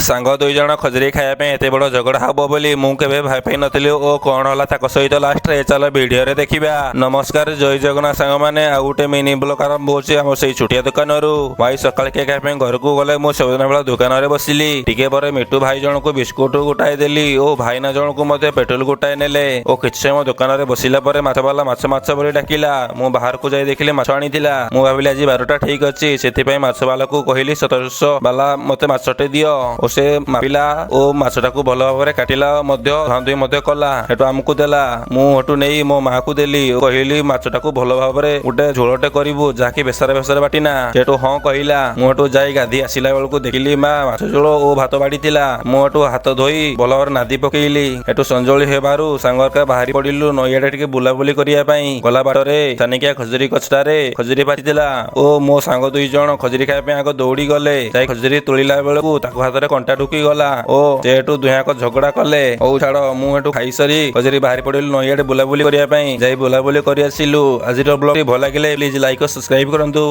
ସାଙ୍ଗ ଦୁଇ ଜଣ ଖଜୁରୀ ଖାଇବା ପାଇଁ ଏତେ ବଡ଼ ଝଗଡ଼ା ହବ ବୋଲି ମୁଁ କେବେ ଭାବି ନଥିଲି ଓ କଣ ହେଲା ତାଙ୍କ ସହିତ ଲାଷ୍ଟରେ, ଚାଲ ଭିଡିଓରେ ଦେଖିବା। ନମସ୍କାର, ଜୟ ଜଗନ୍ନାଥ ସାଙ୍ଗମାନେ। ଆଉ ଗୋଟେ ମିନି ବ୍ଲଗ ଆରମ୍ଭ ହଉଛି ଆମ ସେଇ ଛୋଟିଆ ଦୋକାନରୁ। ଭାଇ ସକାଳେ କେକ୍ ଖାଇବା ପାଇଁ ଘରକୁ ଗଲେ, ମୁଁ ସବୁଦିନ ବେଳ ଦୋକାନରେ ବସିଲି। ଟିକେ ପରେ ମିଟୁ ଭାଇ ଜଣକୁ ବିସ୍କୁଟ ଗୋଟାଏ ଦେଲି ଓ ଭାଇନା ଜଣକୁ ମଧ୍ୟ ପେଟ୍ରୋଲ ଗୋଟାଏ ନେଲେ ଓ କିଛି ସମୟ ଦୋକାନରେ ବସିଲା ପରେ ମାଛ ବାଲା ମାଛ ମାଛ ବୋଲି ଡାକିଲା। ମୁଁ ବାହାରକୁ ଯାଇ ଦେଖିଲି ମାଛ ଆଣିଥିଲା। ମୁଁ ଭାବିଲି ଆଜି ବାରଟା ଠିକ ଅଛି, ସେଥିପାଇଁ ମାଛ ବାଲାକୁ କହିଲି, 1700 ବାଲା ମତେ ମାଛଟେ ଦିଅ। ଓ ସେ ମାପିଲା ଓ ମାଛଟାକୁ ଭଲ ଭାବରେ କାଟିଲା, ମଧ୍ୟ ଧୁଆଧୁଇ ମଧ୍ୟ କଲା। ସେଠୁ ଆମକୁ ଦେଲା। ମୁଁ ସେଠୁ ନେଇ ମୋ ମାକୁ ଦେଲି ଓ କହିଲି, ମାଛଟାକୁ ଭଲ ଭାବରେ ଗୋଟେ ଝୋଳଟେ କରିବୁ, ଯାହାକି ବେସର ବେସର ବାଟିନା। ସେଠୁ ହଁ କହିଲା। ମୁଁ ସେଠୁ ଯାଇ ଗାଧୋଇ ଆସିଲା ବେଳକୁ ଦେଖିଲି ମା ମାଛ ଝୋଳ ଓ ଭାତ ବାଢିଥିଲା। ମୁଁ ଏଠୁ ହାତ ଧୋଇ ଭଲ ଭାବରେ ନାଦି ପକେଇଲି। ଏଠୁ ସଞ୍ଜଳି ହେବାରୁ ସାଙ୍ଗ ବାହାରି ପଡିଲୁ ନଈଆଡେ ଟିକେ ବୁଲାବୁଲି କରିବା ପାଇଁ। ଗଲା ବାଟରେ ସାନିକିଆ ଖଜୁରୀ ଗଛଟାରେ ଖଜୁରୀ ପାଚିଥିଲା ଓ ମୋ ସାଙ୍ଗ ଦୁଇ ଜଣ ଖଜୁରୀ ଖାଇବା ପାଇଁ ଆଗ ଦୌଡ଼ି ଗଲେ। ଯାଇ ଖଜୁରୀ ତୋଳିଲା ବେଳକୁ ତାଙ୍କ ହାତରେ କଣ୍ଟା ଢୁକି ଗଲା ଓ ସେଠୁ ଦୁହେଁଙ୍କ ଝଗଡା କଲେ। ହଉ ଛାଡ, ମୁଁ ଏଠୁ ଖାଇସାରି ଖଜୁରୀ ବାହାରି ପଡିଲୁ ନଈଆଡେ ବୁଲାବୁଲି କରିବା ପାଇଁ। ଯାଇ ବୁଲାବୁଲି କରି ଆସିଲୁ। ଆଜିର ବ୍ଲଗ ଭଲ ଲାଗିଲେ ପ୍ଲିଜ ଲାଇକ୍ ଓ ସବସ୍କ୍ରାଇବ କରନ୍ତୁ।